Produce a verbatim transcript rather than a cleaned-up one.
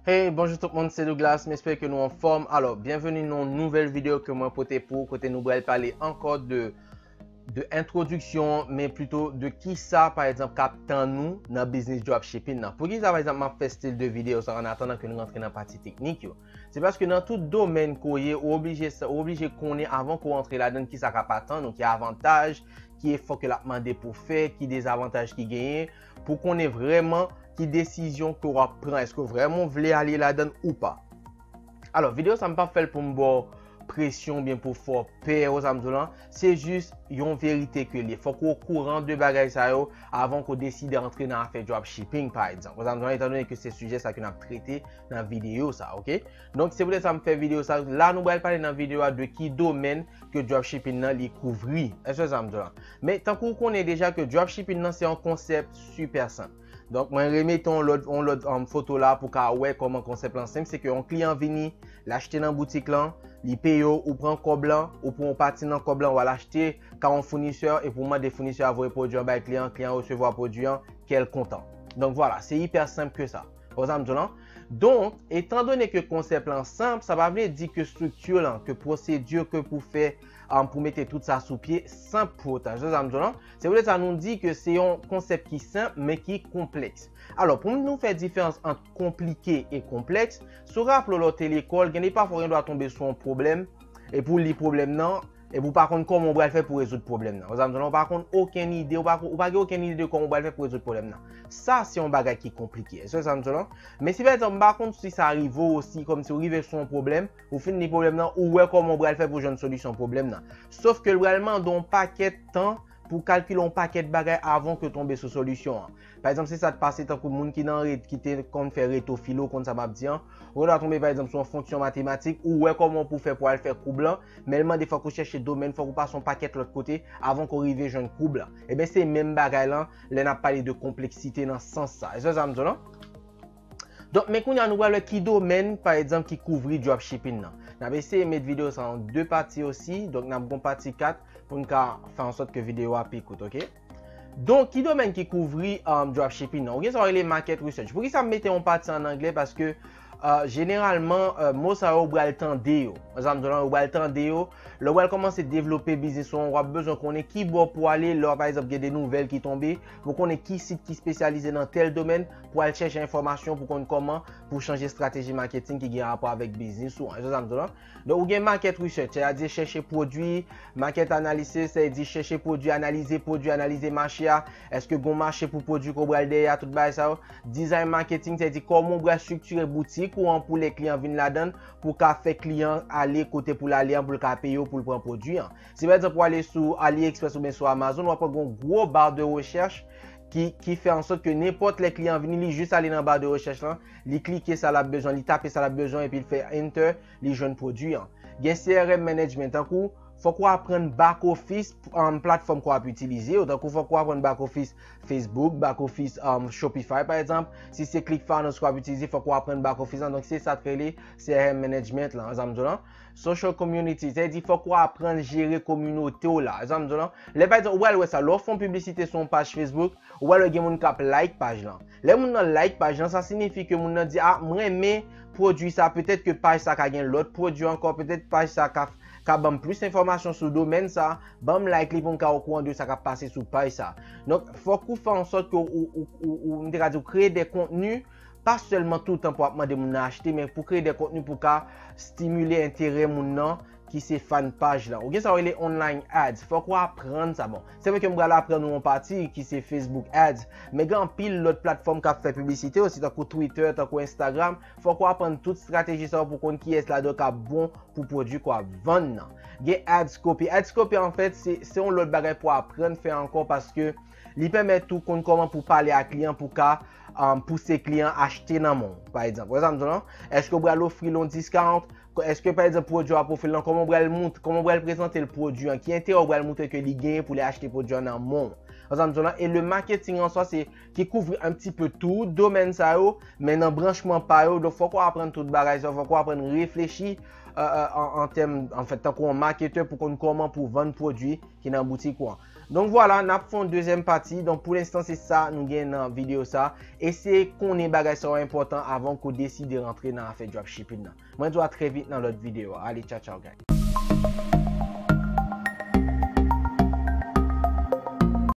Hey, bonjou tout moun, se Douglas, m espere ke nou anfòm. Alò, byenveni nan yon nouvèl videyo ke mwen pote pou ou, kote nou pral pale ankò de, de entwodiksyon, men plito de kisa, pa egzanp, k ap tann nou nan biznis dropshipping nan. Poukisa, pa egzanp, m ap fè stil de videyo sa an atandan ke nou rantre nan pati teknik yo? Se paske nan tout domèn ke w ye, ou oblije sa, ou oblije konnen avan ke w rantre ladan kisa k ap atann ou, ki avantaj, ki efò ke l ap mande pou w fè, ki dezavantaj ki genyen, pou w konnen vrèman ki desizyon ke w ap pran. Èske w vrèman vle ale ladan ou pa? Alò, videyo sa m p ap fè l pou m ba w presyon oubyen pou w fè w pè, ou sa m di w lan, se jis yon verite ke l ye. Fòk ou okouran de bagay sa yo avan ke w deside antre nan afè dropshipping, pa egzanp. Ou sa m di w lan, etandone ke se sijè sa ke n ap trete nan videyo sa, oke? Donk, se poutèt sa m fè videyo sa. La, nou pral pale nan videyo a de ki domèn ke dropshipping nan li kouvri. Èske sa m di w lan? Men, tankou w konnen deja ke dropshipping nan se yon konsèp sipè senp. Donk, mwen remete yon lòt, yon lòt, um, foto la pou w ka wè kòman konsèp lan senp. Se ke yon kliyan vini, l achte nan boutik lan, li peye w, ou pran kòb lan, ou pran yon pati nan kòb lan, w al achte kay yon founisè, epi w mande founisè a voye pwodui an bay kliyan an, kliyan an resevwa pwodui an, kè l kontan. Donk, vwala, se ipè senp ke sa. Ou sa m di w lan? Donk, etandone ke konsèp lan senp, sa pa vle di ke estrikti lan, ke pwosedi ke pou fè, um, pou mete tout sa sou pye, senp pou otan. Ou sa m di w lan? Se poutèt sa nou di ke se yon konsèp ki senp, men ki konplèks. Alò, pou nou fè diferans ant konplike e konplèks, si w raple w lè w te lekòl, gen de pafwa w gen dwa tonbe sou yon pwoblèm, epi w li pwoblèm nan, epi w pa konn kòman w pral fè pou w rezoud pwoblèm nan. Ou sa m di w lan, ou pa konn okenn ide, ou pa, ou pa gen okenn ide de kòman w pral fè pou w rezoud pwoblèm nan. Sa, se yon bagay ki konplike. Èske sa m di w lan? Men si, pa egzanp, m pa konn si sa rive w osi, kòmsi w rive sou yon pwoblèm, ou fin li pwoblèm nan, ou wè kòman w pral fè pou w jwenn solisyon pwoblèm nan. Sòf ke l pral mande w yon pakèt tan pou w kalkile yon pakèt bagay avan ke w tonbe sou solisyon an. Pa egzanp, se sa k pase tankou moun ki nan re-, ki te konn fè reto filo, konn sa m ap di an. Ou gen dwa tonbe, pa egzanp, sou yon fonksyon matematik, ou wè kòman pou w fè pou w al fè koub lan, men l mande fòk ou chèche domèn, fòk ou pase yon pakèt lòt kote avan ke w rive jwenn koub lan. Ebyen, se menm bagay lan lè n ap pale de konpleksite nan sans sa. Èske sa m di w lan? Donk, men kounye a nou pral wè ki domèn, pa egzanp, ki kouvri dropshipping nan. N ap eseye met videyo sa an de pati osi, donk n ap gon pati kat pou n ka fè an sòt ke videyo a pi kout, oke? Donk, ki domèn ki kouvri, um, dropshipping nan? Ou gen sa w rele market research. Poukisa m mete yon pati an anglè? Paske, uh, jeneralman, uh, mo sa yo ou pral tande yo. Sa m di w lan, ou pral tande yo. Lè w pral kòmanse devlope biznis ou an, w ap bezwen konnen ki bò pou w ale. Lè w, pa egzanp, gen de nouvèl ki tonbe, pou konnen ki sit ki espesyalize nan tèl domèn, pou al chèche enfòmasyon, pou konn kòman pou chanje estrateji maketing ki gen rapò avèk biznis ou an. Èske sa m di w lan? Donk, ou gen market research, sètadi chèche pwodui, market analysis, sètadi chèche pwodui, analize pwodui, analize mache a, èske gon mache pou pwodui ke w pral dèyè a, tout bagay sa yo. Design marketing, sètadi kòman w pral estriktire boutik ou an pou lè kliyan vin ladan l, pou w ka fè kliyan ale kote pou l ale an, pou l ka peye w, pou l pran pwodui an. Si pa egzanp, w ale sou AliExpress oubyen sou Amazon, w ap wè gon gwo ba de rechèch ki, ki fè an sòt ke nenpòt lè kliyan vini, li jis ale nan ba de rechèch lan, li klike sa l ap bezwen, li tape sa l ap bezwen, epi l fè enter, li jwenn pwodui an. Gen C R M management, tankou fòk ou aprann back office, um, platfòm ke w ap itilize yo, tankou fòk ou aprann back office Facebook, back office, um, Shopify, pa egzanp. Si se ClickFunnels ke w ap itilize, fòk ou aprann back office lan. Donk, se sa k rele C R M management lan, sa m di w lan. Social community, sa vle di fòk ou aprann jere kominote w la. Sa m di w lan. Lè, pa egzanp, ou pral wè sa, lè w fè yon piblisite sou yon paj Facebook, ou pral wè gen moun k ap like paj lan. Lè moun nan like paj lan, sa siyifi ke moun nan di, "A, m renmen pwodui sa, petèt ke paj sa ka gen lòt pwodui ankò, petèt paj sa ka, ka ban m plis enfòmasyon sou domèn sa, ban m like li pou m ka okouran de sa k ap pase sou paj sa." Donk, fòk ou fè an sòt ke ou, ou, ou, ou, m te ka di, ou kreye de kontni, pa sèlman toutan pou w ap mande moun nan achte, men pou kreye de kontni pou ka stimile enterè moun nan ki se fan paj lan. Ou gen sa w rele online ads. Fòk ou aprann sa. Bon, se vre ke m pral aprann ou yon pati ki se Facebook ads, men gen anpil lòt platfòm k ap fè piblisite osi, tankou Twitter, tankou Instagram. Fòk ou aprann tout estrateji sa yo pou konn kiyès ladan yo k ap bon pou pwodui ke w ap vann nan. Gen ads copy. Ads copy, anfèt, se, se yon lòt bagay pou w aprann fè ankò, paske li pèmèt ou konn kòman pou pale a kliyan pou ka, um, pouse kliyan achte nan men w, pa egzanp. Ou wè sa m di w lan? Èske w pral ofri l yon discount? Èske, pa egzanp, pwodui w ap ofri l lan, kòman w pral mont-, kòman w pral prezante l pwodui an? Ki enterè w pral montre ke li genyen pou li achte pwodui an nan men w? Ou wè sa m di w lan? E le marketing an swa, se ki kouvri un petit peu tout domèn sa yo, men nan branchman pa yo. Donk, fòk ou aprann tout bagay sa yo, fòk ou aprann reflechi, euh, euh, an, an tèm, anfèt, tankou yon maketè pou konn kòman pou vann pwodui ki nan boutik ou an. Donk vwala, n ap fè yon dezyèm pati. Donk pou lenstan se sa nou gen nan videyo sa. Eseye konnen bagay sa yo enpòtan avan ke w deside rantre nan afè dropshipping nan. Mwen di w a trè vit nan lòt videyo. Ale, tchaw tchaw guys.